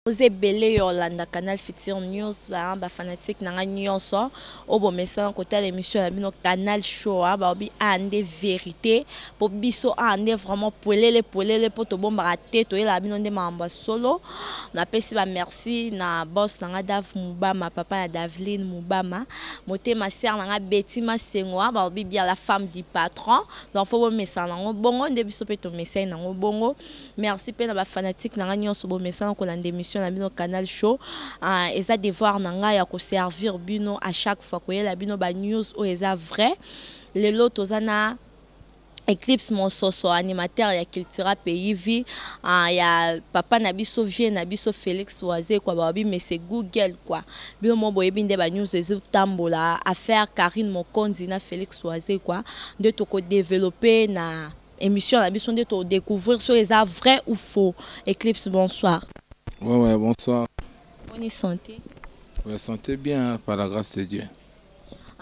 Boza ebele ya olanda Canal Futur News, ba ba fanatique na nga nyonso oyo bomesana kotala émission na bino Canal Show, ah, baobi a nde vérité po biso a nde vraiment polele polele po tobombaka te, toyelaka bino nde makambo ya solo. Napesi ba merci na boss na nga Dave Mubama, papa ya Daveline Mubama, motema sœur na nga Betty Masengo, ah, baobi bien la femme du patron. Donc faut bomesana nango bongo nde biso pe tomesani nango bongo. Merci pe na ba fanatique na nga nyonso bomesana kolanda émission na bino Canal Show. Eza devoir na nga ya ko servir bino à chaque fois, koyela bino ba news oyo eza vrai. Lelo toza na Eclipse Monsoso, animateur ya Cultura Pays Vie, ya papa na biso, vieux na biso Félix Wazekwa, babi mais c'est Google quoi. Bino mo boyebi nde ba news ezotambola affaire Carine Mokonzi na Félix Wazekwa nde toko développer na émission na biso, nde to découvrir soki eza vrai ou faux. Eclipse, bonsoir. Ouais, bonsoir. Bonne santé. Ouais, santé bien, hein, par la grâce de Dieu.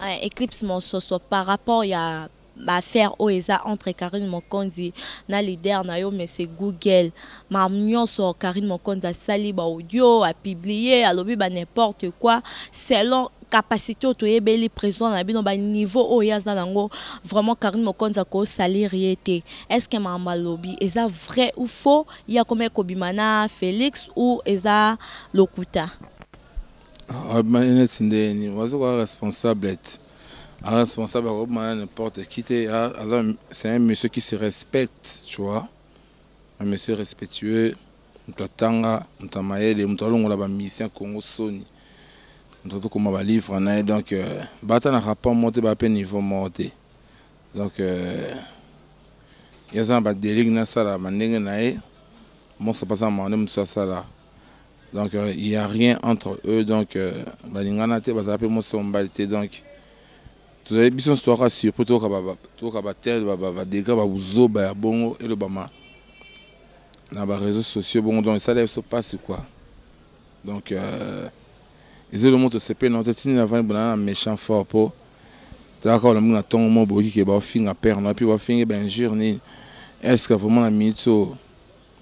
Ouais, Eclipse Monsoso, par rapport ya ba affaire oyo eza entre Carine Mokonzi na leader na yo mais c'est Google. Ma nyonso Carine Mokonzi asali ba audio, a publié, alobi ba n'importe quoi selon capacité oyo toyebeli président na bino, ba niveau oyo aza nango, vraiment Carine Mokonzi akosalir ye te. Est-ce que makambo alobi eza vrai ou faux? Ya koma ekobima na Félix ou eza lokuta? Ah, neti ndeni wazoka responsable te, un responsable akobima n'importe qui te. C'est un monsieur qui se respecte, tu vois, un monsieur respectueux, moto atanga, moto amayele, moto alongola bamusicien Congo soni, moto atokoma balivre na ye. Donc bata na rapport moko te, baa mpe niveau moko te. Donc ye aza na badelike nasala bandenge na ye, moso mpasa na makambo nde mosusu asala. Donc il y a rien entre eux. Donc balingana te, bazala mpe moso mobali te. Donc tozali biso nyonso toyaka surpris, toyoka batere badégâts, babuzoba ya bongo elobama na baréseaux sociaux bongo. Donc esala biso mpasi quoi. Donc ezolo moto tosepeli nango te. Tini na vandi bonana na méchant fort mpo talaka olambi na ntongo mo boyoki ke baofinga père na, puis baofingi bainjure nini. Est ce que vraiment na minute oyo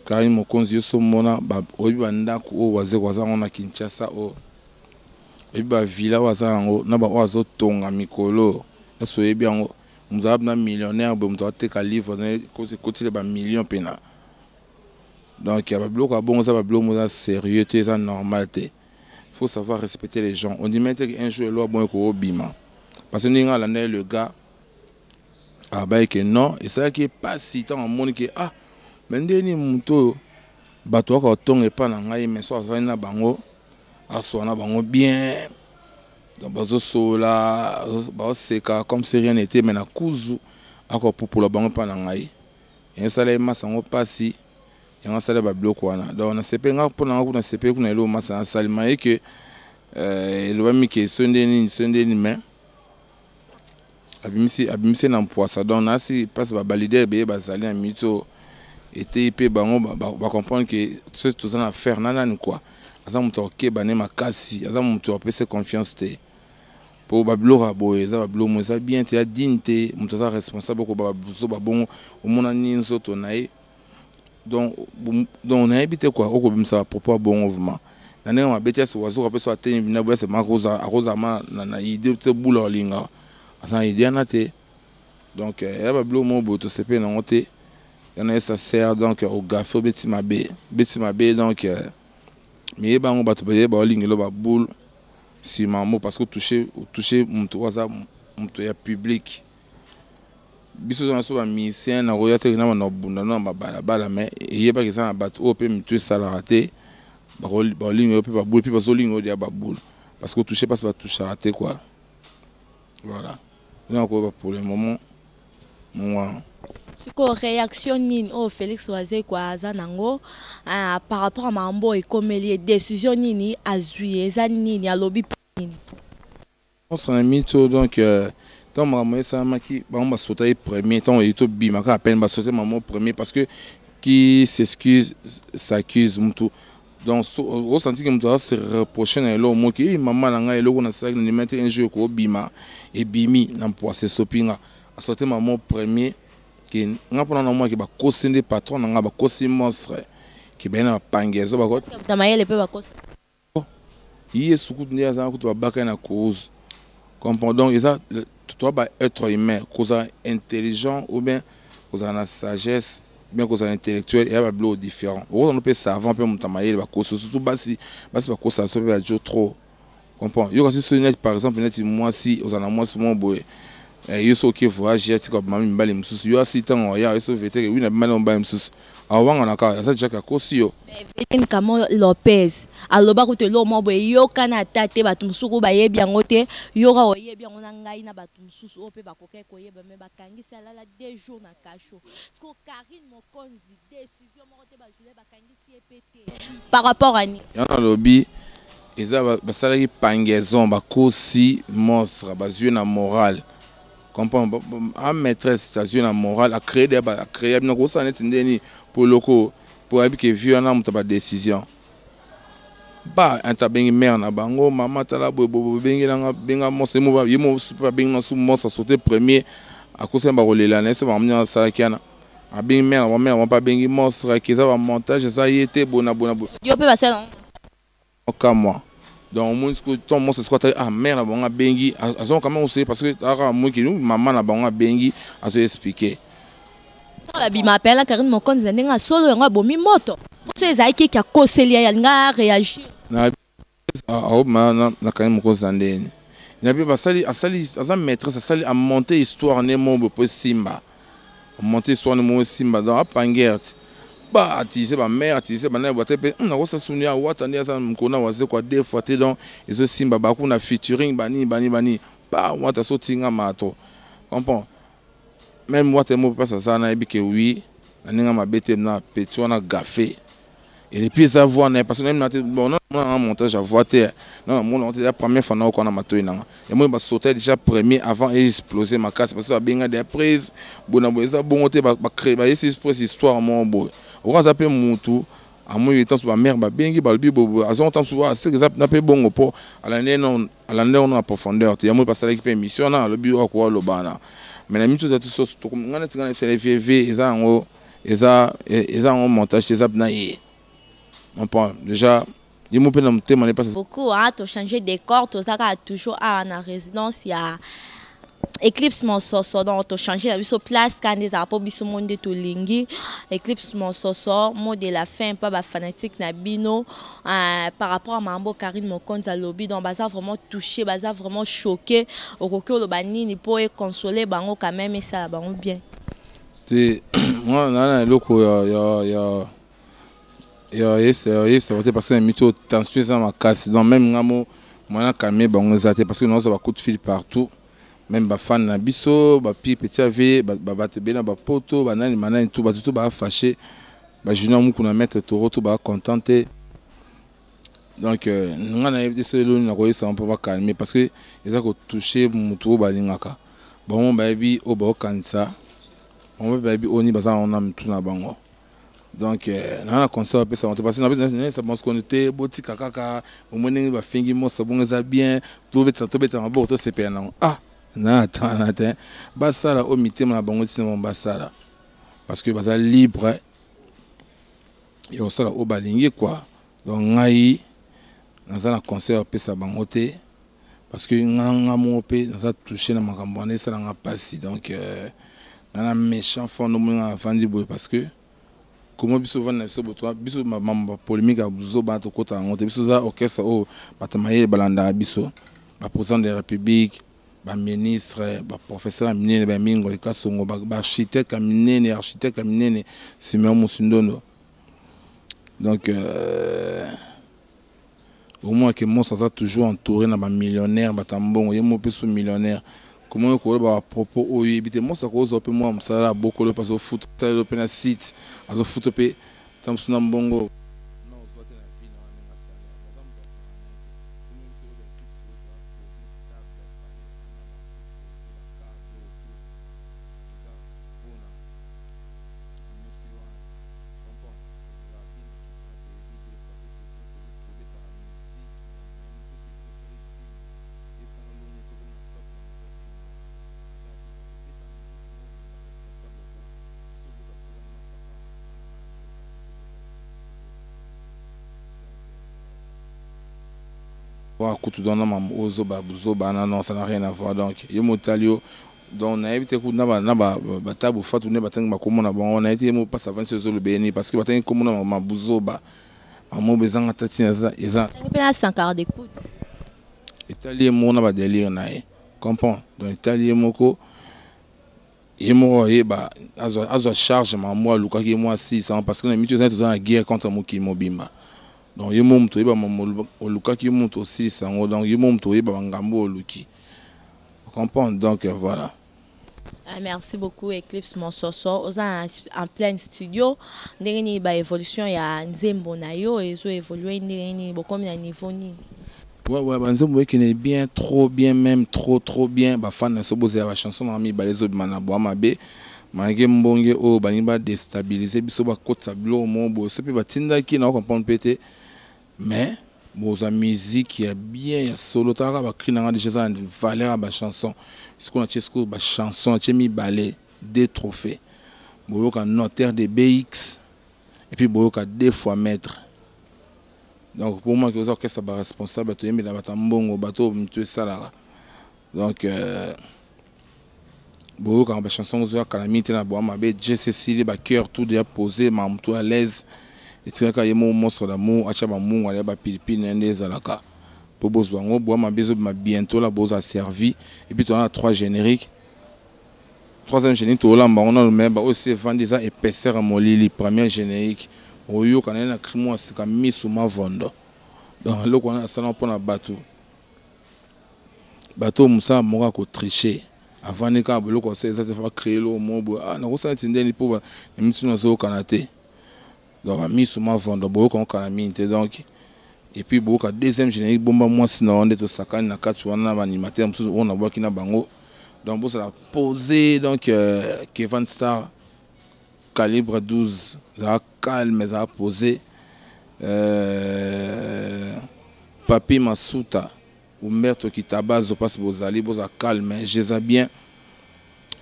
Karine Mokonzi, yo so mona oyebi bandako oyo Wazekwa aza yango na Kinshasa, oyo oyebi bavilla oyo aza yango na baoyo azotonga mikolo nyonso, oyebi yango, moto aza na millionnaire boye, moto ateka livre ekotile bamillion mpena. Donc ya babiloko ya bongo eza babiloko mo eza sérieux te, eza normal te. Faut savoir respecter les gens. On dit te un jour eloko bongo ekobima, parce que ndenge alanda ye, le gars abaye ke non, esalaki epasi ntango amoni ke ah, mais ndeni moto oyo bato baka kotonga epa na ngai, mais so azali na bango, aswa na bango bien, donc bazosola, bazoseka comme si rien n'était, mais na kuzu akopupola bango epa na ngai. Yango esala ye masa yango mpasi, yango asala babiloko wana. Donc nasepe nga mpo na nga kuna, sepe kuna eloko masa nasali maye ke elobami ke so nde nini, so nde nini, mais abimisi na mpwasa. Donc nasi place baleader ebeye bazali na minute oyo etei mpe bango bacomprendre ke soki toza na affaire na nani quoi, aza moto akokeba ne makasi, aza moto apesa confiance te, mpo babiloko ya boye eza babiloko mo eza bien te, ya digne te. Moto aza responsable okoba bazoba bongo, omona nini nzoto na ye. Donc nayebi te quoi, okobimisa bapropos ya bongo vraiment na ndenge mabe te. Ese Wazoka mpe so atemi bina boye, ese akozala ma na idée te, bula olinga aza na idée wana te. Donc ya babiloko moko boye tosepeli nango te. Yana esa sert, donc ogafe, obeti mabe, obeti mabe. Donc miyeba yango, bato bayeba olingelo baboule nsima mo, parce que otouche moto oyo aza moto ya public. Biso toza na so bamusicien na koya te na bana kobunda na babalabala, mais eyebaki eza na bato oyo mpe mitu esalaka te, baolinga yo mpe baboule, mpe bazolinga yo deya baboule, parce que otouche mpasi batouchaka te quoi. Voilà, ena koyeba pour le moment mwa. Sikoyo réaction nini oyo Félix Wazekwa aza nango par rapport à makambo oyo ekomeli ye? Décision nini azwi? Eza nini? Alobi nini? Nyonso na minute oyo, donc ntango makambo esalamaki, bango basotaki premier. Ntango eyi tobima kaka peine, basote mamo premier, parce que qui s'excuse s'accuse. Mutu donc osenti ke moto aza se reproche na eloko moki ei mama na ngai, eloko nasalaki na ndima te un jour ekobima, ebimi na mpwasa, esopi nga. Asote mamo premier ke nga mpona na mwaki bakosi nde patron na nga, bakosi monstre. Ke baye na bapangezo bako na mayele mpe bakosa. Ye sukutu nde aza kutu babaka ye na cause comprend. Donc eza toa ba être humain, kozala intelligent ou bien kozala na sagesse ou bien kozala intellectuel, eya babiloko différent. Okozala mpe savant mpe moto ya mayele, bakosa surtout basi. Basi bakosala so mpe bajo trop, comprend. Yo kasi soki neti par exemple neti mwasi, ozala na mwasi moko boye, yo soki oke voyage, ya tika bamami mibali mosusu, yo asi ntango oya yo so veteke wi na bimali mobali mosusu, awangana kaka aza jake akosi yo. Eveline Kamo Lopez aloba kutu eloko moko boye eyokana ata te, bato mosusu oyo bayebi yango te, yoka oyebi yango na ngai na bato mosusu oyo mpe bakokaki koyeba, me bakangisi, alala 2 jours na cachot. Parce Karine Mokonzi, décision moko te bazwile, bakangisi ye mpe te par rapport à nini? Yango nalobi, eza basalaki pendaison, bakosi monstre, bazwi na morale, comprendre a maîtresse azwi na morale, acréé de acréé bino kosala neti ndeni mpo eloko mpo ayebi ke vi wana moto badécision ba anta abengi mare na bango: "Mama, tala boye boye, bengelanga, benga monstre." Ye mo mpe abengi na su monstre, asaute premier, akosani, bakolela na ye so bango asalaki wana. Abengi mare na bango, mare na bango mpe abengi monstre ke eza bamontage, eza ye te, boye na boye na boye. Yo mpe basala. Okamwa. Donc omoni sikoyo ntango monstre sikoyo atali, ah, mare na bango abengi, azonga quand même oseye parce que aka moki mama na bango abengi, azo expliquer. Babima pela Karine Mokonzi na ndenge asolo yango abomi moto mposo ezalaki keki akoseli ye, alinga réagir. Na aobima na Karine Mokonzi na ndeni nabi basali, asali, aza maîtresse, asali, amonte histoire nde mo boye po esimba, amonte histoire nde mo esimba. Donc apanguer ti ba atise bamare, atise banani bate mpe nakosa suni ya wata nde aza mokolo na waze kwa deux fois te. Donc ezosimba bakuna featuring banini banini banini pa wata so tinga mato, comprend. Même wata mo mpasi aza, nayebi ke oui, na ndenge mabe te na petit wana gaffe. Et puis eza voix na ye, parce que nayebi na te, bon, namona montage ya voix te, na namona te, ya première fois naoka na matoi nanga yamoi basauta déjà premier avant explose makasi, parce que babenga de prise boye na boye, eza bongo te. Bayesi presse histoire moko boye, okoka aza mpe mutu amoi ntanso bamare babengi, balobi boye, azongo ntanso aseke eza na mpe bongo mpo alandi yango na profondeur te. Yamoi basalaki mpe émission wana, alobi oyo akoka aloba na mais na miso tati so ngai neti ngai na biso vv, eza yango, eza yango montage te, eza na ye, comprend déjà ye mo mpe na motema ne mpasi. Beaucoup hein, tochange décor, toza kaka toujours awa na résidence ya Eclipse Mososo. Donc tochange na biso place kaka nde ezala mpo biso mo nde tolingi Eclipse Mososo. Mot de la fin mpa bafanatique na bino par rapport à makambo Karine Mokonzi alobi, donc baza vraiment touché, baza vraiment choqué, okoki oloba nini mpo econsole bango quand même, esala bango bien? Te, nga na eloko ya yebisa te, parce que na mito tension eza makasi. Donc même nga mo moyen calmer bango eza te, parce que naozwa ba coup de fil partout, même bafan na biso bapi petit ave, bato ebele na bapoto, banani banani tout, bato tout bafâché, bajunior muku na maître toro tout bacontent te. Donc nga nayebi te so eloni nakoyebisa mpo bacalme, parce que eza kotouche motu oyo balingaka bango, bayebi oyo baokanisa bango, mpe bayebi oyo nini baza nango na mitu na bango. Donc naa na conseil bapesa bango te, parce que nayebisa bango sikoyo te, botika kaka omoi ndenge bafingi mosa bongo, eza bien, tobeta tobeta maboko, tosepela nango. Ah, na atana te, basala oyo mitema na bango ntina bango basala, parce que baza libre ya kosala oyo balingi quoi. Donc ngai naza na conseil bapesa bango te, parce que nga moko mpe naza touché na makambo wana, esalanga mpasi. Donc na méchant fond omoninga navandi boye, parce que komo biso ovandi na biso boto biso mambo bapolémique ya zoba tokɔta yango te. Biso oza orchestre oyo bato mayele balandaka biso, baprésident de la République, baministre, baprofesseur ya minene, bamingo ekasongo, baarchitecte ya minene, architecte ya minene Simeon Mosindondo. Donc omonake monstre aza toujours entouré na bamillionnaire, bato ya mbongo. Ye mo mpe so millionnaire, komo koloba bapropos oyo yebi te. Monstre akozwa mpe mwa mosala abokolo mpe azofuta salelo mpe na site, azofuta mpe ta mosu na mbongo. Kutu donc na mambo oyo zoba buzoba na non, ça n'a rien à voir. Donc ye motali yo, donc nayebi te kutu na batabu fatu nde batangi bakombo na bango. Nayebi te ye mo mpasi avandisi ozoloba ye nini, parce que batangi kombo na mabuzoba, mamobo ezanga ta ntina eza. Mpe na Sankara de Kutu. Etali ye moko na badélire na ye, comprend? Donc etali ye moko, ye moko ayeba azwa charge makambo alukaki ye mwa 600, parce que na miti ozali, toza na guerre contre mokili mobimba. Donc ye mo moto oyeba olukaki, ye moto osilisa yango. Donc ye mo moto oyeba bangambo oluki, comprendre? Donc voilà. Ah, merci beaucoup Eclipse Monsoso. Oza en plein studio. Ndenge nini ba évolution ya nzembo na yo ezo évoluer, ndenge nini bokomi na niveau nini? Ouais, banzembo ekende bien, trop bien même, trop trop bien. Bafan na so bozela bachanson na mibale ezobima na bwa mabe malgré mbonge oyo balingi badéstabiliser biso, bakotisa biloko moko boye. So mpe batindaki na comprendre mpe te, mais bozwa musique ya bien ya solo. Talaka bacri nanga déjà, eza na valeur ya bachanson. Sikoyo natie, sikoyo bachanson natie mibale, deux trophées. Boyoka Notaire de BX et puis boyoka Deux fois Maître. Donc pour moi, oza orchestre baresponsable, toyembela bato ya mbongo, bato oyo mitu esalaka. Donc boyokaka bachanson ozoyaka na mingi te na bwa mabe. Jcecili bacœur tout déjà posé, mamutu à l'aise. Etikaka ye moko monstre d'amour, atya bamungu aya bapilipili na ye nde ezalaka mpo bozwa yango. Bwa mabe ezobima bientôt la, bozwa servi. Et puis toza na trois générique, troisième générique tolamba yango nano, mais baoyo si evandi eza épaisseur ya molili. Première générique oyoka na ye na cri mwa sika, miso mavondo. Donc eloko wana asala mpona bato, bato oyo mosala moko ya kotricher, avandi kaka biloko asa eza te, fa créer eloko moko boye. Ah, nakosala neti ndeni mpo na miso nazokana te. Donc bamiso mavondo, boyoka ngo kala mingi te. Donc et puis boyoka deuxième générique, Bomba mwasi na wana nde tosakani na kati wana na baanimateur mosusu oyo nabwaki na bango. Donc bozala posé. Donc Kevin Star calibre 12, ezala calme, ezala posé. Papi Masuta, Umberto Kitabazo, mpasi bozali, bozala calme, jeza bien.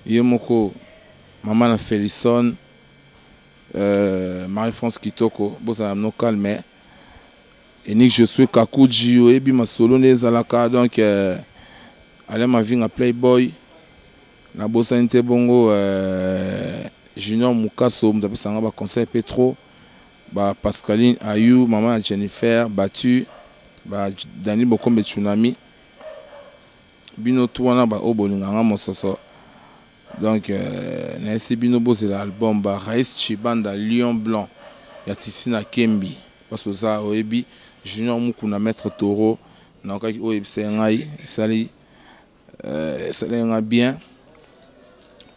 Ye moko mama na Félison, Marie France Kitoko, bozala no calme. Enik Josue Kakuji, oyebi masolo nde ezalaka. Donc Alain Mavinga Playboy, nabosani te. Bongo Junior Mukaso, moto apesanga baconseil mpe trop, ba Pascaline Ayu, mama na Jennifer Batu, ba Dani Bokombe Tsunami, bino tu wana baoyo bolinganga mososo. Donc nayesi bino bozela album. Ba Rais Chibanda, Lion Blanc ya Tisi na Kembi, parce oza oyebi Junior Mukuna, Maître Taureau, nakokaki oyo oyebisa ngai, esali esali nga bien.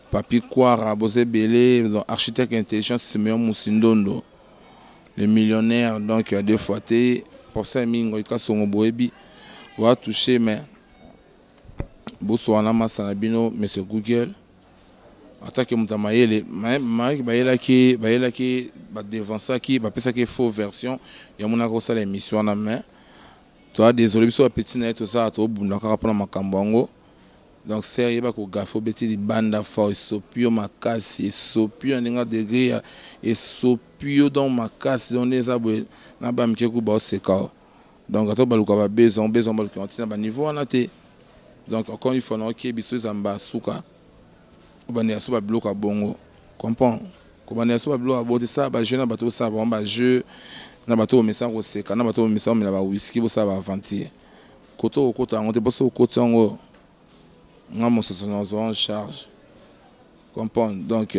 Papi Kwara, boza ebele. Donc architecte intelligence Simeon Musindondo, le millionnaire. Donc ya deux fois te, professeur Mingo Ikasongo, boyebi boa touché. Mais boswana masa na bino, monsieur Google, atake moto ya mayele mayaki, bayelaki badevansaki, bapesaki faux version ya monaka kosala émission wana. Mais toa désolé, biso bapeti na ye tosala, tobunda kaka mpona makambo yango. Donc ser yeba kogafe, obeti libanda fort, esopi yo makasi, esopi yo ndenge degré ya esopi yo. Donc makasi, donc nde eza boye na bamike ku baoseka o. Donc ata baluka babeson beson, baluka ntina baniveau wana te. Donc encore une fois, naoki biso eza mbasuka kobandela so babiloko ya bongo, comprend? Kobandela so babiloko ya bongo te. Sala bajeu na bato, bosala bango bajeu na bato bomesana koseka, na bato bomesana komela bawiski, bosala baaventure. Koto okota yango te, mposo okota yango, nga mososo nazwa en charge, comprendre? Donc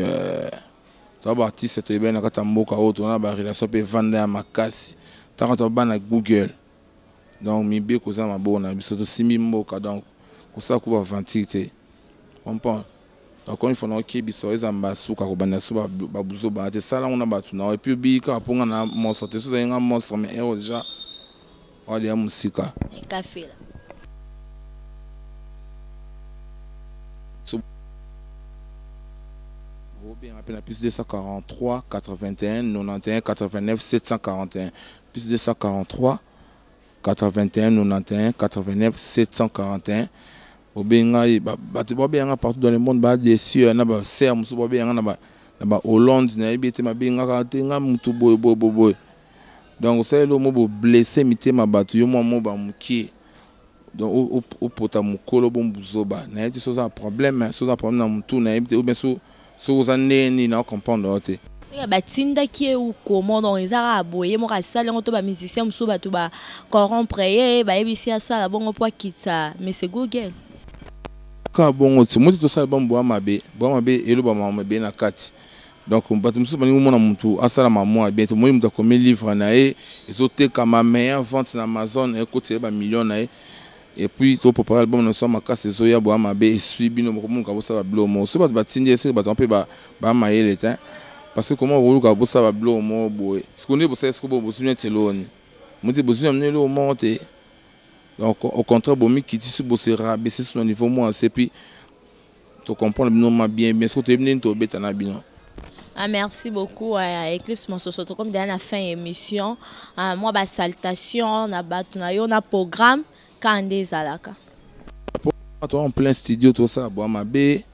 toza baartiste, toyebani na kati ya mboka oyo, toza na barelation mpe evanda ya makasi. Ntango toza bana Google, donc mibeko eza maboko na biso, tosimbi mboka. Donc kosala ku baaventure te, comprendre? Donc une fois naokebisa, eza mbasuka kobanda so babuzo bana te. Sala yango na bato na yo et puis obii kaka mpo nga na monstre te. So ozali nga monstre, mais ero déjà oadeya mosika. Ekafela. So obenga mpe na +243 81 91 89 741, +243 81 91 89 741. Obengai bato babenganga partout dans le monde, badessus na basere mosusu babenganga na bahollande, nayebi ete babengaka te nga motu boye boye boye boye. Donc osaleli omo boblesse mitema bato, yo mwa mo bamokie. Donc opota mokolo bo buzoba, nayebi te soki oza na problème, soki oza na problème na motu, nayebi te, ou bien soki oza ndenge nini, na comprendre yo te. Batindaki ye ou comment? Donc eza kaka boye, ye moko asali yango to bamusicien mosusu bato bacorrompre ye, bayebisi asala bongo mpo akitisa Monsieur Google? Kaka bongo ti moti tosala ba bwa mabe, bwa mabe eloba makambo ebele na kati. Donc bato mosusu balingi komona motu asala mamwa bien te. Omoni moto akomi livre na ye, ezotekama, meilleure vente na Amazon, ekotisa ye bamillion na ye. Et puis topréparé album na biso ya makasi ezoya, bwa mabe esui bino bokomonuka bosala babiloko moko. Soki bato batindi, eseke bato mpe bamayele te, parce que comment okoluka bosala babiloko moko boye? Siko nde bosala, siko bo bozwi neti eloni moti, bozwi na bino eloko moko te. Donc au contraire, bomikitisi, bose rabaisser sur niveau moko ase. Puis tocomprendre bino ma bien bien, soki toyebi ndeni tobeta na bino. Ah, merci beaucoup à Eclipse Monsoso. Comme dans la fin émission, ah, moi, ba salutation, na bato na yo, na programme, kande ezalaka. To en plein studio, tosala bwa mabe,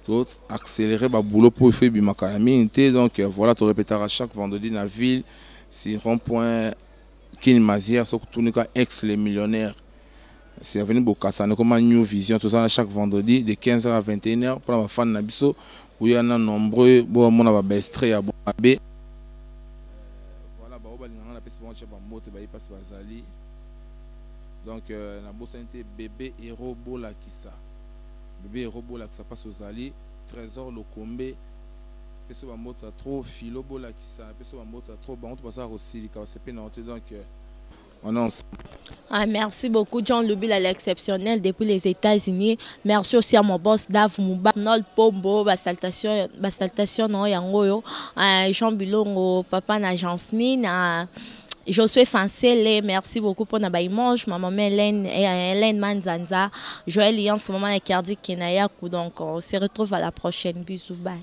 to accélérer baboulot mpo ifo ebimaka na mingi te. Donc voilà, torépétaka chaque vendredi na ville, si rond point Kin Mazière, soki tunika ex les millionnaires, c'est avenue Bokasane koma New Vision. Tozala chaque vendredi de 15h à 21h mpona bafans na biso. Boya na nombreux, bomona baextrait ya mabe. Voilà, bao balinganga, napesi bango tia bambote, baye mpasi bazali. Donc nabosani te bébé Héros Bolakisa, bébé Héros Bolakisa, mpasi ozali Trésor Lokombe, peso bambote ya trop. Filo Bolakisa, peso bambote ya trop. Bango to basala kosilika, basepe na yo te. Donc on est ensemble. Ah, merci beaucoup, John Lubila, l'exceptionnel depuis les États-Unis. Merci aussi à mon boss, Dav Mouba, Nold Pombo, ba salutation, ba salutation, non, yango yo, Jean Bilongo, papa na Jean Smith, Josué Fancele, merci beaucoup pour na image, maman Hélène, Hélène Manzanza, Joël Yanf, maman Kerdi Kenayaku. Donc, on se retrouve à la prochaine. Bisous, bye.